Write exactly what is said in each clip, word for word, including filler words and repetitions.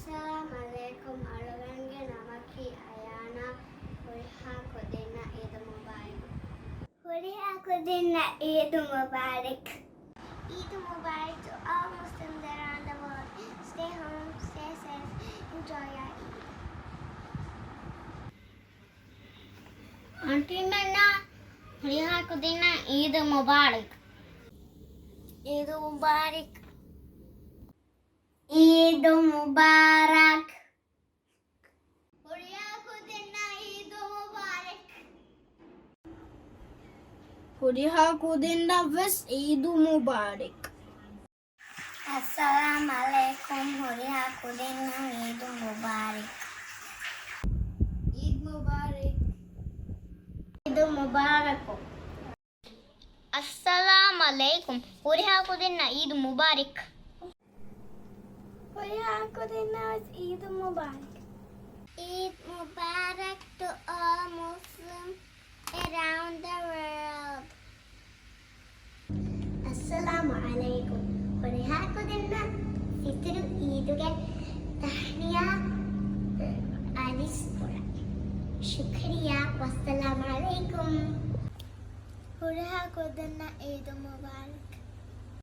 އައްސަލާމް ޢަލައިކުމް. އަޅުގަނޑުގެ ނަމަކީ އަޔާނާ. ހުރިހާ ކުދިންނަށް ޢީދު މުބާރަކް. ހުރިހާ ކުދިންނަށް ޢީދު މުބާރަކް. Eid Mubarak to all Muslims around the world. Stay home, stay safe, enjoy your Eid. އަންޓީމެންނަށް ހުރިހާ ކުދިންނަށް ޢީދު މުބާރަކް. ޢީދު މުބާރަކް. ޢީދު މުބާރަކް. ހުރިހާ ކުދިންނަށް ޢީދު މުބާރަކް. ހުރިހާ ކުދިންނަށް ވެސް ޢީދު މުބާރަކް. އައްސަލާމް ޢަލައިކުމް. ހުރިހާ ކުދިންނަށް ޢީދު މުބާރަކް. ޢީދު މުބާރަކް. ޢީދު މުބާރަކު. އައްސަލާމް ޢަލައިކުމް. ހުރިހާ ކުދިންނަށް ޢީދު މުބާރަކް. ހުރިހާ ކުދިންނަށް ވެސް ޢީދު މުބާރަކް. Eid Mubarak to all Muslims around the world. އައްސަލާމް ޢަލައިކުމް. ހުރިހާ ކުދިންނަށް ފިޠުރު ޢީދުގެ ތަހްނިޔާ އަރިސް ކުރަން. ޝުކުރިއްޔާ. ވައްސަލާމް ޢަލައިކުމް. ހުރިހާ ކުދިންނަށް ޢީދު މުބާރަކް.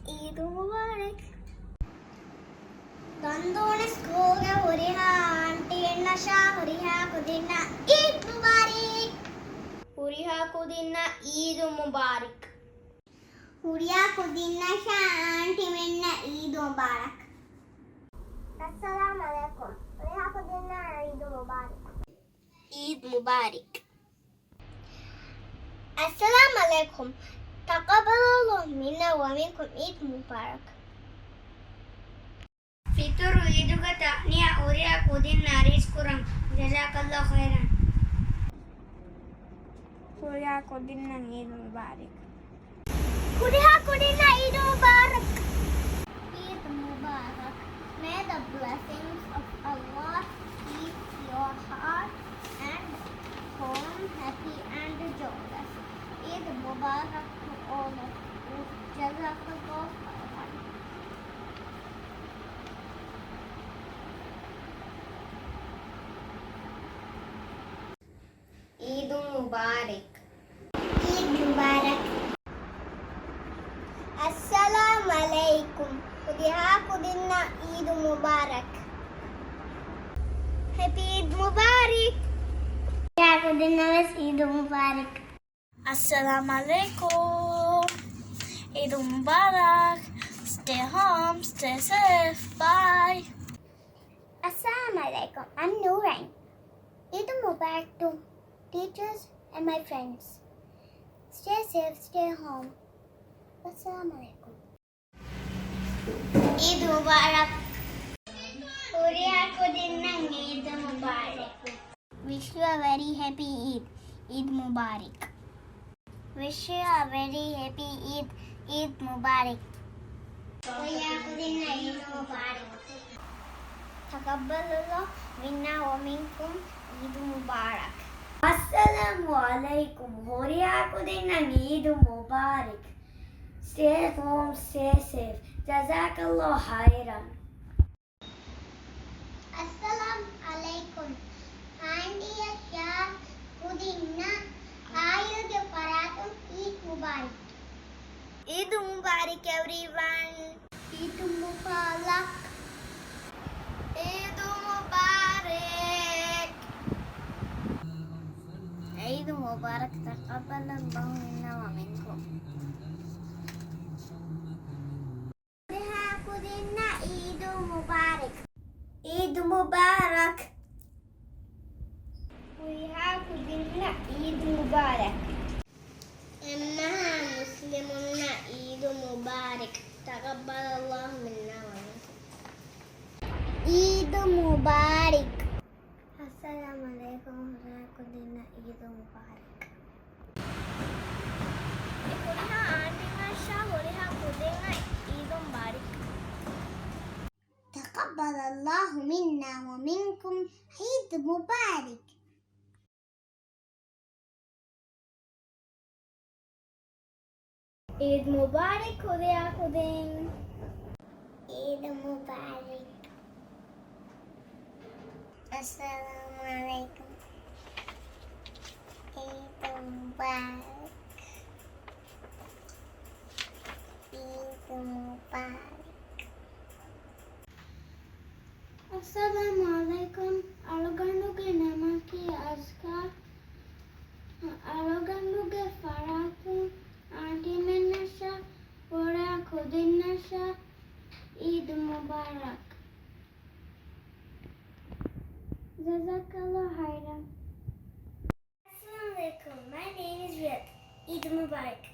ޢީދު މުބާރަކް. ދަންދޫނި ސްކޫލްގެ ހުރިހާ އާންޓީންނަށާ ހުރިހާ ކުދިންނަށް ޢީދު މުބާރަކް. ހުރިހާ ކުދިންނަށް ޢީދު މުބާރަކް. ހުރިހާ ކުދިންނަށާ އާންޓީމެންނަށް ޢީދު މުބާރަކް. އައްސަލާމް ޢަލައިކުމް. ހުރިހާ ކުދިންނަށް ޢީދު މުބާރަކް. ޢީދު މުބާރަކް. އައްސަލާމް ޢަލައިކުމް. ތަޤައްބަލަﷲ މިންނާ ވަމިންކުމް. ޢީދު މުބާރަކް. ފިޠުރު ޢީދުގެ ތަހްނިޔާ ހުރިހާ ކުދިންނަށް އަރިސް ކުރަން. ޖަޒާކަﷲ ޚައިރަން. ހުރިހާ ކުދިންނަށް ޢީދު މުބާރަކް. ހުރިހާ ކުދިންނަށް ޢީދު މުބާރަކް. ޢީދު މުބާރަކް. May the blessings of Allah keep your heart and home happy and joyous. ޢީދު މުބާރަކް to all of you. ޖަޒާކަﷲ ޚައިރަން. ޢީދު މުބާރަކް. ޢީދު މުބާރަކް. އައްސަލާމް ޢަލައިކުމް. ހުރިހާ ކުދިންނަށް ޢީދު މުބާރަކް. ހެޕީ ޢީދު މުބާރަކް. ހުރިހާ ކުދިންނަށް ވެސް ޢީދު މުބާރަކް. އައްސަލާމް ޢަލައިކުމް. ޢީދު މުބާރަކް. Stay home, stay safe. Bye. އައްސަލާމް ޢަލައިކުމް. I'm Noorine. ޢީދު މުބާރަކް to teachers and my friends. Stay safe, stay home. ވައްސަލާމް ޢަލައިކުމް. ޢީދު މުބާރަކް. ހުރިހާ ކުދިންނަށް ޢީދު މުބާރަކް. Wish you a very happy Eid. ޢީދު މުބާރަކް. Wish you a very happy Eid. ޢީދު މުބާރަކް. ހުރިހާ ކުދިންނަށް ޢީދު މުބާރަކް. ތަޤައްބަލަﷲ މިންނާ ވަމިންކުމް. ޢީދު މުބާރަކް. އައްސަލާމް ޢަލައިކުމް. ހުރިހާ ކުދިންނަށް ޢީދު މުބާރަކް. Stay home, stay safe. ޖަޒާކަﷲ ޚައިރަން. އައްސަލާމް ޢަލައިކުމް. އާންޓީއަށާ ކުދިންނަށް އާއިލްގެ ފަރާތުން ޢީދު މުބާރަކް. ޢީދު މުބާރަކް everyone. ޢީދު މުބާރަކް. ޢީދު މުބާރަކް. ޢީދު މުބާރަކް. ތަޤައްބަލަﷲ މިންނާ ވަމިންކުމް. ހުރިހާ ކުދިންނަށް ޢީދު މުބާރަކް. ޢީދު މުބާރަކް. ހުރިހާ ކުދިންނަށް ޢީދު މުބާރަކް. އެންމެހާ މުސްލިމުންނަށް ޢީދު މުބާރަކް. ތަޤައްބަލަﷲ މިންނާ ވަމިންކުމް. ޢީދު މުބާރަކް. އައްސަލާމް ޢަލައިކުމް. ހުރިހާ ކުދިންނަށް ޢީދު މުބާރަކް. ހުރިހާ އާންޓީންނަށާ ހުރިހާ ކުދިންނަށް ޢީދު މުބާރަކް. ތަޤައްބަލަﷲ މިންނާ ވަމިންކުމް. ޢީދު މުބާރަކް. ޢީދު މުބާރަކް ހުރިހާ ކުދިން. ޢީދު މުބާރަކް. އައްސަލާމު ޢަލައިކުމް. ޢީދު މުބާރަކް. ޢީދު މުބާރަކް. އައްސަލާމު ޢަލައިކުމް. އަޅުގަނޑުގެ ނަމަކީ އަޒްކާ. އަޅުގަނޑުގެ ފަރާތުން އާންޓީމެންނަށާ ފުރާ ކުދިންނަށާ ޢީދު މުބާރަކް. ޖަޒާކަﷲ ޚައިރަން. އައްސަލާމު ޢަލައިކުމް. My name is Riyad. ޢީދު މުބާރަކް.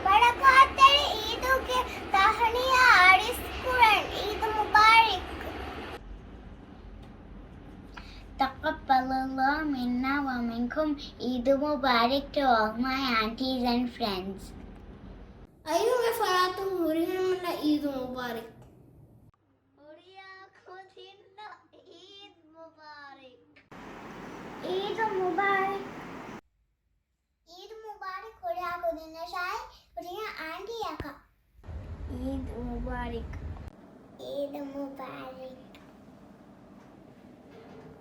ބަރަކާތްތެރި ޢީދުގެ ތަހުނިޔާ އަރިސް ކުރަން. ޢީދު މުބާރަކް. تقبل الله منا ومنكم. ޢީދު މުބާރަކް to all my aunties and friends. އައިއުގެ ފަރާތުން ހުރިހެންމެންނަށް ޢީދު މުބާރަކް. ހުރިހާ ކުދިންނަށް ޢީދު މުބާރަކް. ޢީދު މުބާރަކް. ޢީދު މުބާރަކް ހުރިހާ ކުދިންނަށާއި ހުރިހާ އާންޓީއަކަށް. ޢީދު މުބާރަކް. ޢީދު މުބާރަކް.